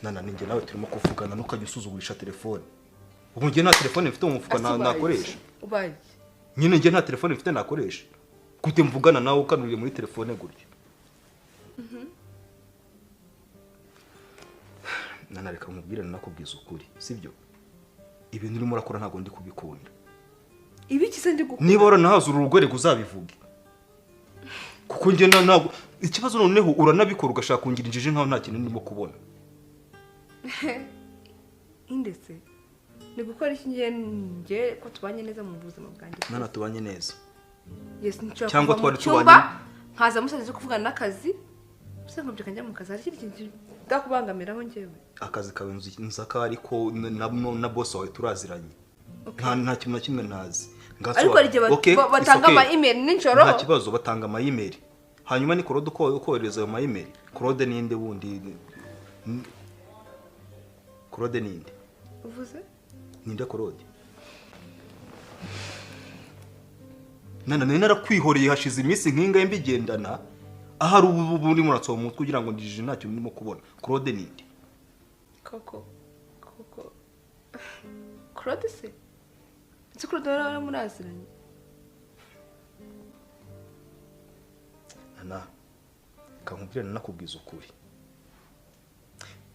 Nana ninjye nawe turimo kuvugana ntukajya usuzugurisha telefone. Ubu njye nta telefone mfite mu mufuka nakoresha. Ubaye nyine njye nta telefone mfite nakoresha. Gute mvugana nawe ukanuriye muri telefone gutya? Nana reka nkubwire nakubwiza ukuri, sibyo? Ibintu urimo urakora ntabwo ndi kubikunda. Ibiki se ndi gukora? Niba waranahaza uru rugo reka uzabivuge. Kuko njye ntabwo ikibazo noneho uranabikora ugashaka kungira injiji nkaho nta kintu ndimo kubona. Indetse ni gukora iki ngiye ko tubanye neza mu buzima bwanjye. Nana tubanye neza. Yes, nshobora cyangwa kuva mu twari cyumba tubanye nkaza musanze kuvugana n'akazi. Gusa nkabyuka njya mu kazi hari ikindi kintu ndakubangamiraho njyewe. Akazi kawe nzaka ariko na boss wawe turaziranye. Nta kintu na kimwe ntazi. Ariko hari igihe batanga ama email nijoro. Nta kibazo batanga ama email. Hanyuma ni Claude uko kohereza ayo ma email. Claude ninde wundi? Claude ninde? Uvuze? Ninde Claude? Nana nari narakwihoreye hashize iminsi nkinga mbigendana. Ahari ubu muri muratso mu mutwe kugira ngo ndijije ntacyo ndimo kubona. Claude ninde? Koko koko Claude se? Nzi Claude wari muraziranye. Nana kankubwira nakubwiza ukuri.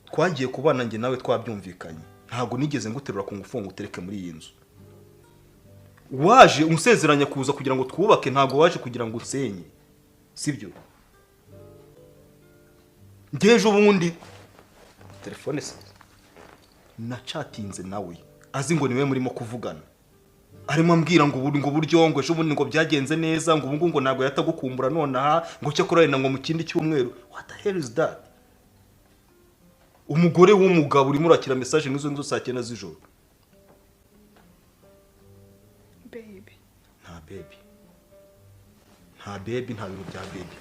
Twagiye kubana njye nawe twabyumvikanye. Ntabwo nigeze nguterura ku ngufu ngo utereke muri iyi nzu. Waje unsezeranya kuza kugira ngo twubake, ntabwo waje kugira ngo unsenye. Sibyo? Ngeje ubundi telefone se nachatinze nawe azi ngo niwe murimo kuvugana. Arimo ambwira ngo ubu ngo buryo ngo ejo ubundi ngo byagenze neza ngo ubu ngo ntabwo yatagukumbura nonaha ngo cyo kurarena ngo mu kindi cyumweru. What the hell is that? Umugore w'umugabo urimo urakira message nk'izo nzo saa 9 z'ijoro. Baby. Nta baby. Nta baby, nta bintu bya baby.